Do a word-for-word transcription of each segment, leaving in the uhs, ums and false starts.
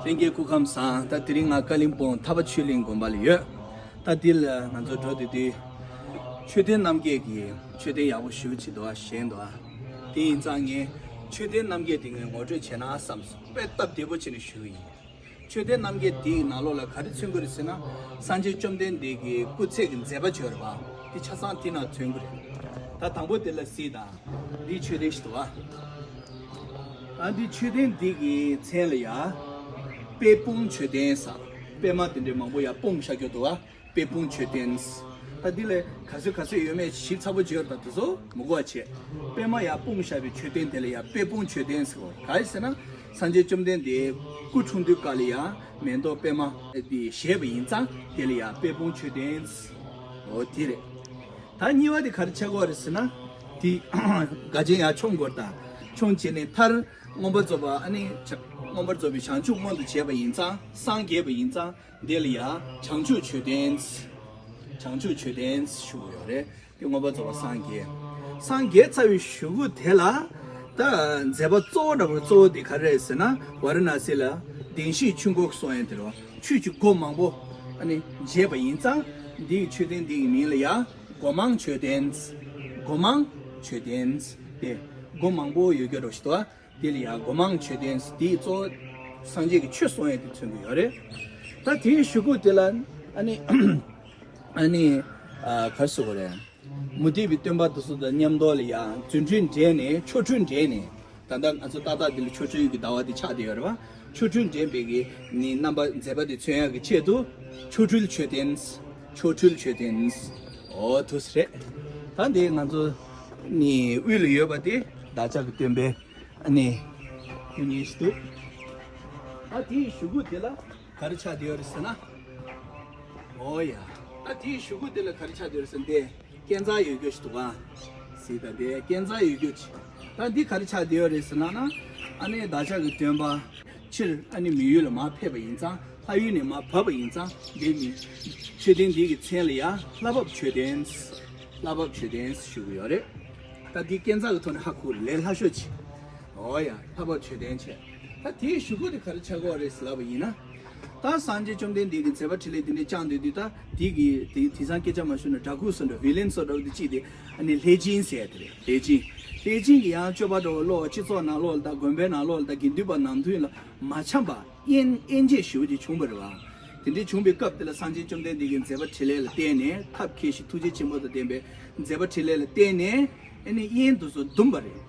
ལྷན་རྒྱས་སྐུ་ཁམས་བཟང་། ད་དེ་རིང་ང་ཀ་ལིང་སྤུངས་ཐར་པ་ཆོས་གླིང་དགོན་པ་ལ་ཡོད། ད་འདི་ལ་ང་ཚོ་འགྲོ་དུས་དུས་མཆོད་རྟེན་རྣམ་རྒྱལ་གྱི་མཆོད་རྟེན་ཡག་པོ་ཞེ་པོ་ཅིག་འདུག་ཨ། བཞེངས་འདུག་ཨ། དེ་ཡིན་ཙང་ངས་མཆོད་རྟེན་རྣམ་རྒྱལ་དེ་ངས་ངོ་སྤྲོད་བྱས་ན་བསམས་སོང་། དཔེ་སྟབས་བདེ་པོ་བྱས་ནས་ཞུ་གི་ཡིན། མཆོད་རྟེན་རྣམ་རྒྱལ་དེའི་ནང་ལོགས་ལ་ག་རེ་མཚོན་གྱི་རེད་ཟེར་ན། སངས་རྒྱས་བཅོམ་ལྡན་འདས་ཀྱི་སྐུ་ཚེ་གི་མཛད་པ་བརྗོད་པ་དེ་ཆ་ཚང་དེ་ནང་མཚོན་གྱི་རེད། ད་དང་པོ་དེ་ལ་གཟིགས་དང་། འདི་མཆོད་རྟེན་ཞིག་འདུག་ཨ། ཨ་འདི་མཆོད་རྟེན་འདི་གི་མཚན་ལ་ཡ་དཔལ་སྤུངས་མཆོད་རྟེན་ཟེར། པད་མ་དེ་འདྲའི་མང་པོ་ཡ་སྤུངས་བཞག་རྒྱུ་འདུག་ཨ། དཔལ་སྤུངས་མཆོད་རྟེན། ད་འདི་ལ་ག་ཚོད་ག་ཚོད་ཡོད་མེད་ཞིབ་ཚགས་པོ་བརྗོད་ད་དེ་ཚོ་མི་དགོས་པ་བྱས། པད་མ་ཡ་སྤུངས་བཞག་པའི་མཆོད་རྟེན་དེ་ལ་ཡ་དཔལ་སྤུངས་མཆོད་རྟེན་ཟེར་བ། ག་རེ་ཟེར་ན། སངས་རྒྱས་བཅོམ་ལྡན་འདས་སྐུ་འཁྲུངས་དུས་སྐབས་ལ་ཡ་མེ་ཏོག་པད་མ་དེ་བཞད་པ་ཡིན་ཙང་དེ་ལ་ཡ་དཔལ་སྤུངས་མཆོད་རྟེན། འོ་དེ་རེད། ད་གཉིས་པ་དེ་ག་རེ་ཆགས་ཀྱི་ཡོད་རེད་ཟེར་ན། དེ་དགའ་ཆེན་ཡར་མཆོང་དགོས་རེད། ད་མཆོང་བྱས་ནས་མཐར་མངོན་པར་རྫོགས་པ། ཨ་ནི་བྱ- མངོན་པར་རྫོགས་པའི་བྱང་ཆུབ་མངོན་དུ་བྱས་པ་ཡིན་ཙང་། སངས་རྒྱས་པ་ཡིན་ཙང་དེ་ལ་ཡ་བྱང་ཆུབ་མཆོད་རྟེན། བྱང་ཆུབ་མཆོད་རྟེན་ཞུ་གི་ཡོད་རེད། དེ་མངོན་པར་རྫོགས་པ་སངས་རྒྱས། སངས་རྒྱས་ཚར་བའི་གཞུག་གུ་དེ་ལ་ད་མཛད་པ་གཙོ་བོ་འདྲ་པོ་གཙོ་བོ་དེ་ག་རེ་རེད་ཟེར་ན། ཝཱ་ར་ཎ་སི་ལ་བདེན་བཞིའི་ཆོས་འཁོར་གསུང་ཡས་དེ་རེད། ཆོས་ཀྱི་སྒོ་མང་པོ་ཨ་ནི་འབྱེད་པ་ཡིན་ཙང་འདིའི་མཆོད་རྟེན་འདི་ཡི་མིང་ལ་ཡ་སྒོ་མང་མཆོད་རྟེན། སྒོ་མང་མཆོད་རྟེན། དེ་སྒོ་མང་པོ་ཡོད་རྒྱུ་འདྲ་ཞིག་འདུག་ཨ། དེ་ལ་ཡ་སྒོ་མང་མཆོད་རྟེན། དེའི་གཙོ་བོ་སངས་རྒྱས་ཀྱི་ཆོས་གསུང་ཡས་དེ་མཚོན་གྱི་ཡོད་རེད། ད་དེའི་གཞུག་གུ་དེ་ལ་ཨ་ནི་ཨ་ནི་ཨ་ག་རེ་ཟེར་དགོས་རེད། མུ་སྟེགས་པའི་སྟོན་པ་དེ་ཚོ་དང་མཉམ་དུ་ལ་ཡ་རྫུ་འཕྲུལ་འགྲན་ནས། ཆོ་འཕྲུལ་འགྲན་ནས། ད་ལྟ་ང་ཚོ་ཏག་ཏག་འདི་ལ་ཆོ་འཕྲུལ་གྱི་ཟླ་བ་འདི་ཆགས་བསྡད་ཡོད་རེད་པ། ཆོ་འཕྲུལ་འགྲན་པའི་གི་ནི་རྣམ་པ་མཛད་པ་འདི་མཚོན་ཡག་གི་ཆེད་དུ་ཆོ་འཕྲུལ་མཆོད་རྟེན། ཆོ་འཕྲུལ་མཆོད་རྟེན། འོ་དེ་རེད། ད་འདི་ང་ཚོ་ནི་དབུས་ལ་ཡོད་པ་དེ་བདག་ཅག་གི་སྟོན་པའི་ཨ་ནི་སྐུ་བརྙན་ཞིག་འདུག་ཨ་དེའི་གཞུག་གུ་དེ་ལ་ག་རེ་ཆགས་བསྡད་ཡོད་རེད་ཟེར་ན། འོ་ཡ། ད་དེའི་གཞུག་གུ་དེ་ལ་ག་རེ་ཆགས་བསྡད་ཡོད་རེད་ཟེར་ན། དེ་སྐས་འཛེག་ཡོད་རྒྱུ་ཞིག་འདུག་ག། གཟིགས་དང་། དེ་སྐས་འཛེག་ཡོད་རྒྱུ་ཅིག་ད་འདི་ག་རེ་ཆགས་བསྡད་ཡོད་རེད་ཟེར་ན་ན། ཨ་ནི་བདག་ཅག་གི་སྟོན་པ་ཕྱིར་ཨ་ནི་མི་ཡུལ་ལ་མར་ཕེབས་པ་ཡིན་ཙང་། ལྷ་ཡུལ་ནས་མར་བབས་པ་ཡིན་ཙང་། འདི་ནི་མཆོད་རྟེན་འདི་གི་མཚན་ལ་ཡ་ལྷ་བབས་མཆོད་རྟེན། ལྷ་བབས་མཆོད་རྟེན་ཞུ་གི་ཡོད་རེད། ད་འདི་སྐས་འཛེག་གི་ཐོག་ནས་ཧ་གོ་རེད། ལས་སླ་ཤོས་ཅིག་འོ་ཡ། ལྷ་བབས་མཆོད་རྟེན་བྱས། ད་དེའི་གཞུག་གུ་དེ་ག་རེ་ཆགས་ཀྱི་ཡོད་རེད་ཟེར་ལབ་པ་ཡིན་ན། ད་སངས་རྒྱས་བཅོམ་ལྡན་འདས་ཀྱི་མཛད་པ་འཕྲིན་ལས་དེ་འདྲ་བསྐྱངས་བསྡད་དུས། ད་དེ་གི་དེ་དེང་སང་སྐད་ཆ་མ་ཤོད་ན་དགྲ་བོ་བཟོ་འདྲ། བི་ལན་བཟོ་འདྲ་བོ་དེ་གཅིག་དེ་ཨ་ནི་ལྷས་སྦྱིན་ཟེར་དེ་རེད། ལྷས་སྦྱིན། ལྷས་སྦྱིན་གྱི་ཡང་སྤྱོད་པ་འདྲ་བོ་ལོག་སྤྱི་ཚོགས་ནང་ལོགས་ལ་དང་དགོན་པའི་ནང་ལོགས་ལ་དང་དགེ་འདུན་པ་ནང་མཐུན་ལ་མ་འཆམ་པ། དབྱེན་དབྱེན་འབྱེད་ཞེ་པོ་ཅིག་བྱུང་བ་རེད་པ། དེ་འདྲའི་བྱུང་བའི་སྐབས་དེ་ལ་སངས་རྒྱས་བཅོམ་ལྡན་འདས་ཀྱི་མཛད་པ་འཕྲིན་ལས་ལ་བརྟེན་ནས། ཐབས་མཁས་ཤིང་ཐུགས་རྗེ་ཆེན་པོ་དང་ལྡན་པའི་མཛད་པ་འཕྲིན་ལས་ལ་བརྟེན་ནས་ཨ་ནི་དབྱེན་དེ་ཚོ་འདུམ་པ་རེད།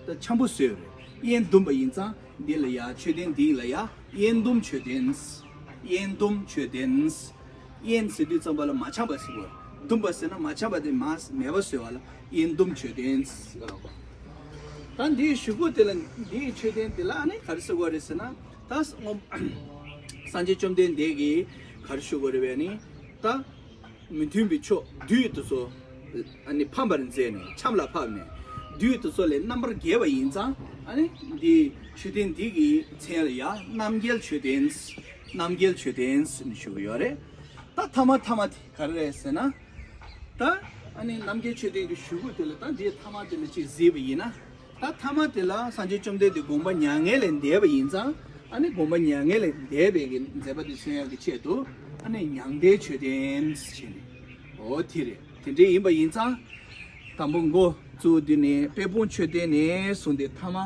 ད་འཆམ་པོ་བཟོས་པ་རེད། དབྱེན་འདུམ་པ་ཡིན་ཙང་འདི་ལ་ཡ། མཆོད་རྟེན་འདི་ལ་ཡ་དབྱེན་འདུམ་མཆོད་རྟེན། དབྱེན་འདུམ་མཆོད་རྟེན། དབྱེན་ཟེར་དུས་ཙམ་པ་ལ་མ་འཆམ་པ་ཟེར་བ། འདུམ་པ་ཟེར་ན་མ་འཆམ་པ་དེ་མ་མེད་པ་བཟོས་པ་ལ་དབྱེན་འདུམ་མཆོད་རྟེན་ཟེར་གི་ལབ་པ། ད་འདིའི་གཞུག་གུ་དེ་ལ། འདིའི་མཆོད་རྟེན་དེ་ལ་ཨ་ནི་ག་རེ་ཟེར་དགོས་རེད་ཟེར་ན། ད་སྔོན་སངས་རྒྱས་བཅོམ་ལྡན་འདས་ཀྱིས་ག་རེ་ཞུ་དགོས་རེད་པས་ནི། ད་མི་མཐུན་པའི་ཕྱོགས་བདུད་དེ་ཚོ་ཨ་ནི་ཕམ་པར་མཛད་ནས། འཆམ་ལ་ཕབ་ནས་བདུད་དེ་ཚོ་ལས་རྣམ་པར་རྒྱལ་བ་ཡིན་ཙང་། ཨ་ནི་འདི་མཆོད་རྟེན་འདི་གི་མཚན་ལ་ཡ་རྣམ་རྒྱལ་མཆོད་རྟེན། རྣམ་རྒྱལ་མཆོད་རྟེན་ཟེར་ནས་ཞུ་གི་ཡོད་རེད། ད་ཐ་མ་ཐ་མ་དེ་ག་རེ་རེད་ཟེར་ན། ད་ཨ་ནི་རྣམ་རྒྱལ་མཆོད་རྟེན་གྱི་གཞུག་གུ་དེ་ལ། ད་འདིའི་ཐ་མ་དེ་ལ་ཅིག་གཟིགས་པ་ཡིན་ན། ད་ཐ་མ་དེ་ལ་སངས་རྒྱས་བཅོམ་ལྡན་འདས་དགོངས་པ་མྱ་ངན་ལས་འདས་པ་ཡིན་ཙང་། ཨ་ནི་དགོངས་པ་མྱ་ངན་ལས་འདས་པའི་གི་མཛད་པ་དེ་མཚོན་ཡག་གི་ཆེད་དུ་ཨ་ནི་མྱང་འདས་མཆོད་རྟེན་ཟེར་ནས། འོ་དེ་རེད། དེ་འདྲ་ཡིན་པ་ཡིན་ཙང་། དང་པོ་འགོ་བཙུགས་དུས་ནས་དཔལ་སྤུངས་མཆོད་རྟེན་ནས་བཟུང་སྟེ་ཐ་མ་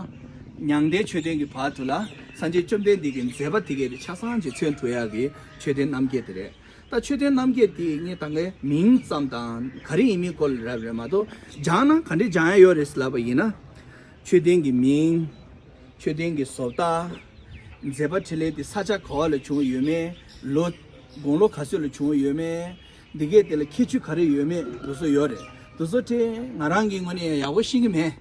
མྱང་འདས་མཆོད་རྟེན་གྱི་བར་དུ་ལ་སངས་རྒྱས་བཅོམ་ལྡན་འདས་ཀྱི་མཛད་པ་དེ་གའི་ཆ་ཚང་ཅིག་མཚོན་ཐུབ་ཡག་གི་མཆོད་རྟེན་རྣམ་རྒྱལ་དེ་རེད། ད་མཆོད་རྟེན་རྣམ་རྒྱལ་དེ་ངས་ད་གའི་མིང་ཙམ་དང་ག་རེ་ཡིན་མིན་སྐོར་ལ་རབ་རེད་མ་གཏོགས། སྦྱངས་ན་ག་འདྲས་སྦྱང་ཡ་ཡོད་རེད་ལབ་པ་ཡིན་ན། མཆོད་རྟེན་གྱི་མིང་། མཆོད་རྟེན་གྱི་བཟོ་ལྟ། མཛད་པ་འཕྲིན་ལས་དེ་ས་ཆ་ག་བ་ལ་བྱུང་ཡོད་མེད། ལོ་དགུང་ལོ་ག་ཚོད་ལ་བྱུང་ཡོད་མེད། འདི་གས་དེ་ལ་ཁྱད་ཆོས་ག་རེ་ཡོད་མེད་དེ་ཚོ་ཡོད་རེད། དེ་ཚོ་དེ་ང་རང་གི་ངོས་ནས་ཡག་པོ་ཤེས་ཀྱི་མེད།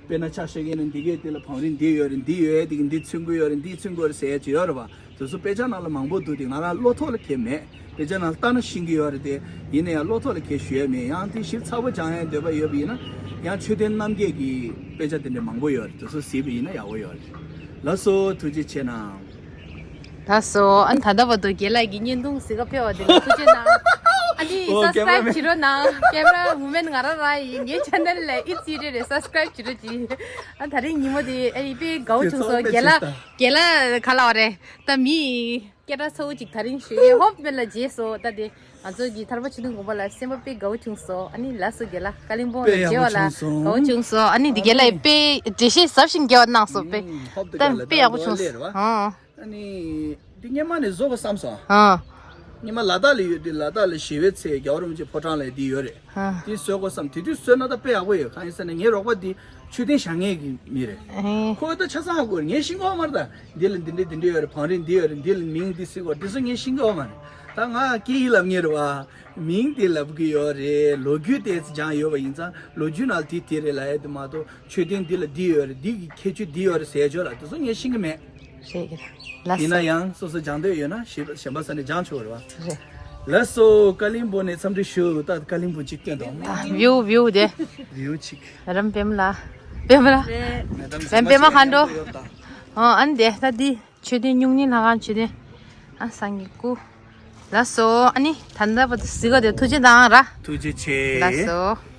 དཔེར་ན་ཆ་བཞག་གི་ན་འདི་གས་དེ་ལ་བང་རིམ་འདི་ཡོད་རེད། འདི་ཡོད་དེ་གི་འདི་མཚོན་གྱི་ཡོད་རེད། འདི་མཚོན་གྱི་ཡོད་རེད་ཟེར་ཡ་ཅིག་ཡོད་རེད་པ། དེ་ཚོ་དཔེ་ཆ་ནང་ལ་མང་པོ་འདུག་དེ་ང་རང་བློ་ཐོག་ལ་ཁེལ་མེད། དཔེ་ཆ་ནང་ལྟ་ན་ཤེས་ཀྱི་ཡོད་རེད་དེ། ཡིན་ན་ཡང་བློ་ཐོག་ལ་ཁེལ་ཞུ་ཡ་མེད། ཡང་དེ་ཞིབ་ཚགས་པོ་སྦྱང་ཡའི་འདོད་པ་ཡོད་པ་ཡིན་ན། ཡང་མཆོད་རྟེན་རྣམ་རྒྱལ་གྱི་དཔེ་ཆ་དེ་འདྲ་མང་པོ་ཡོད་རེད། དེ་ཚོ་གཟིགས་པ་ཡིན་ན་ཡག་པོ་ཡོད་རེད། ལགས་སོ། ཐུགས་རྗེ་ཆེ་གནང་། ལགས་སོ། ཨ་ནི་ད་ལྟ་བར་དུ་རྒན་ལགས་ཀྱི་བརྙན་ཐུང་གཟིགས་ག་ཕེབས་པ་དེ་ལ་ཐུགས་རྗེ་གནང་། ཨ་ནི་ཨོ་སབ་སི་ཀ་རའིབ་བྱེད་རོགས་གནང་། ཀེམ་ར་ཝུ་མེན་ང་རང་རང་ཡིན། ངའི་ཆེ་ནལ་ལ་ཨི་ཙི་རེ་རེ་སབ་སི་ཀ་རའིབ་བྱེད་རོགས་གྱིས། ཨ་ད་རིང་ཉིན་མོ་དེ་ཨ་ནི་དཔེ་དགའ་བོ་བྱུང་སོང་། རྒན་ལགས་རྒན་ལགས་ག་ལ་བ་རེད། ད་མི་སྐད་གྲགས་ཚ་བོ་ཅིག་ད་རིང་ཞུ་ཡས་ཧོབ་མེད་ལ་མཇལ་སོང་། ད་དེ་ང་ཚོ་གི་ཐར་པ་ཆོས་དུང་དགོན་པ་ལ་སེམས་པ་དཔེ་དགའ་བོ་བྱུང་སོང་། ཨ་ནི་ལགས་སོ་རྒན་ལགས། བཀའ་ལན་སྦོམ་ལ་དཔེ་ཡག་པོ་མཇལ་བ་ལ་བྱུང་སོང་། དགའ་བོ་བྱུང་སོང་། ཨ་ནི་འདི་རྒན་ལགས་དཔེ་འགྲེལ་བཤད་ཟབ་ཞིང་རྒྱས་པ་གནང་སོང་། དཔེ་ཨུམ། ཧོབ་ཏེ་ད་དཀའ་ལས་དཔེ་ད་ཡག་པོ་ལོ་བཅུ་བྱུང་སོང་། ལས་རེད་བ། ཨང་། ཨ་ནི་འདི་སྔོན་མ་ནས་བཟོ་དགོས་བསམ་སོང་། ཨང་། སྔོན་མ་ལ་དྭགས་ལ་ཡོད་དུས་ལ་དྭགས་ལ་ཞི་བའི་ཚལ་རྒྱལ་བ་རིན་པོ་ཆེ་ཕོ་བྲང་ལ་འདི་ཡོད་རེད། ཨང་། འདི་བཟོ་དགོས་བསམ། དེ་དུས་བཟོས་ན་ད་དཔེ་ཡག་པོ་ཡོད། གང་ཡིན་ཟེར་ན་ངའི་རོགས་པ་འདི་མཆོད་རྟེན་བཞེངས་མཁན་གྱི་མི་རེད། ཨེ། ཁོ་ད་ཆ་ཚང་ཧ་གོ་རེད། ངས་ཤེས་ཀྱི་ཡོད་མ་རེད། ད་འདི་ལ་འདི་འདྲས་འདི་འདྲས་ཡོད་རེད། བང་རིམ་འདི་ཡོད་རེད། འདི་ལ་མིང་འདི་ཟེར་དགོས་འདི་ཚོ་ངས་ཤེས་ཀྱི་ཡོད་མ་རེད། ད་ང་སྐད་ཡིག་ལབ་མཁན་རེད་བ། མིང་དེ་ལབ་གི་ཡོད་རེད། ལོ་རྒྱུས་དེ་སྦྱངས་ཡོད་པ་ཡིན་ཙང་ལོ་རྒྱུས་ནང་དེ་དེ་རེད་ལབ་ཡ་དེ་མ་གཏོགས་མཆོད་རྟེན་འདི་ལ་འདི་ཡོད་རེད། འདི་གི་ཁྱད་ཆོས་འདི་ཡོད་རེད་ཟེར་ཆོག་ལ་དེ་ཚོ་ངས་ཤེས་ཀྱི་མེད། རེད་ཀྱི། ལགས་ཡིན་ན་སོ། ཡང་སོ་སོ་སྦྱང་འདོད་ཡོད་ན་གཞན་པ་ས་ནས་སྦྱང་ཆོག་རེད་བ། རེད། ལགས་སོ། བཀའ་ལན་སྦོམ་ནས་འཚམས་འདྲི་ཞུ། ད་བཀའ་ལན་སྦོམ་ཅིག་སྟོན་དང་། ད་བིའུ་བིའུ་དེ། བིའུ་ཅིག་རམ་པེམ་ལ། པེམ་ལ། རམ་པེམ་མ་ཁ་འགྲོ། ཨོ་ཨན་དེ་ད་འདི། མཆོད་རྟེན་སྨྱུང་གནས་ལྷ་ཁང་མཆོད་རྟེན། ཨ་སངས་རྒྱས་སྐུ། ལགས་སོ། ཨ་ནི་ད་ལྟ་བར་དུ་གཟིགས་ག་དེ་ཐུགས་རྗེ་གནང་ར། ཐུགས་རྗེ་ཆེ། ལགས་སོ།